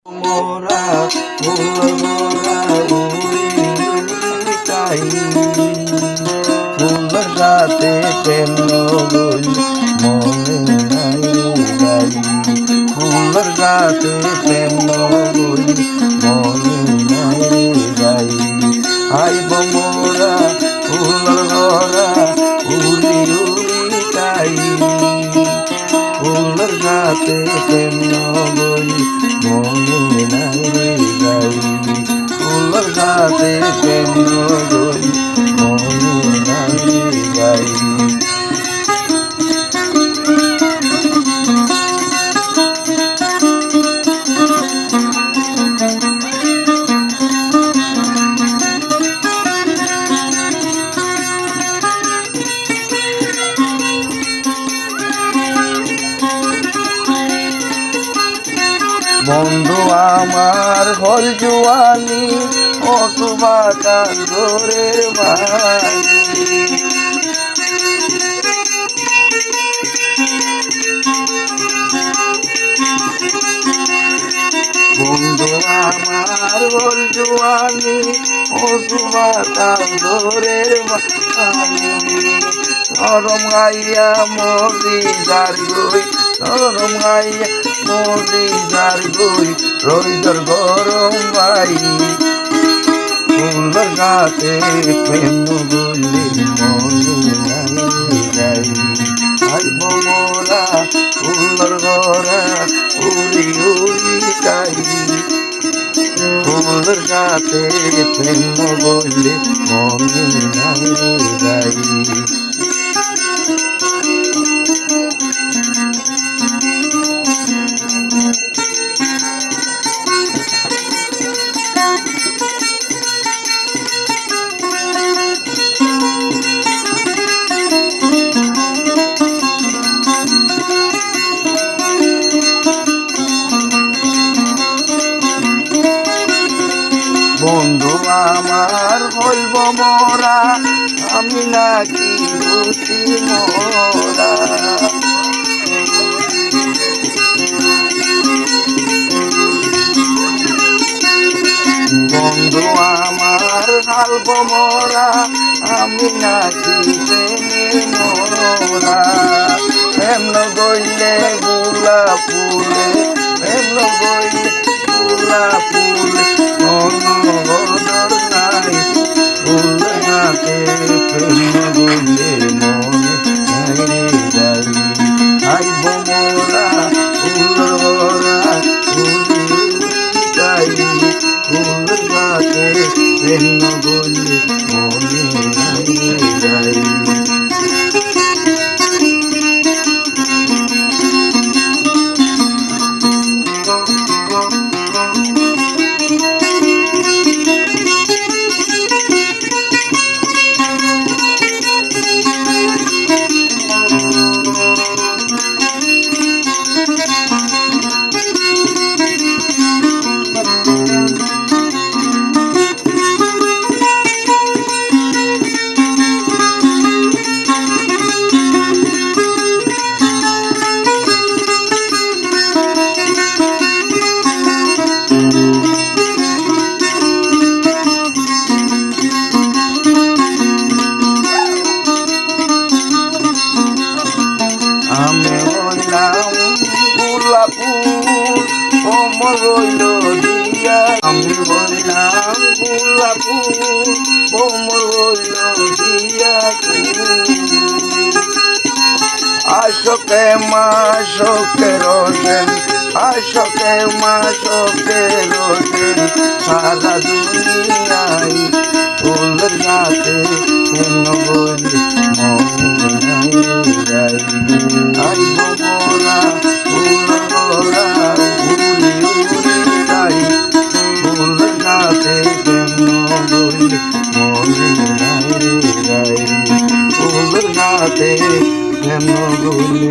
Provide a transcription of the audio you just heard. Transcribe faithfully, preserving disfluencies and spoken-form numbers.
Mora fúlor gora uri uri zai, fúlor sáte prem no goille mone nai re zai, fúlor sáte prem no goille mone nai re zai. Aibo mora fúlor gora uri uri zai. Fúlor sáte prem no goille mone nai re zai. Fúlor sáte prem no goille mone nai re zai. Bondú amár hoil juani, osu batar gorér maze. Bondú amár hoil juani, osu batar gorér maze. Norom gaiya mori zargoi, norom gaiya mori zargoi, roidor gorom bái. Fúlor sáte prem no goille mone nai re zai. Aibo mora fúlor gora uri uri zai. Fúlor sáte prem no goille mone nai re zai. Bondú amár hoibo mora, ami naki buzi mora. Bondú amár halbo mora, ami naki preme mora. Prem no goille gulap fule, prem no goille gulap fule, hono godor nai. Fúlor sáte prem no goille mone nai re zai. Aibo mora fúlor gora uri uri zai. Fúlor sáte prem no goille mone nai re zai. Ami óilam gulap ful, komor óilo diya. Ami óilam gulap ful, komor óilo diya kul. Acóke maacóke rocen, acóke maacóke rocen, sára duniyai. Fúlor sáte prem no goille mone nai re zai. Aibo mora fúlor gora uri uri zai. Fúlor sáte prem no goille mone nai re zai. Fúlor sáte prem no goille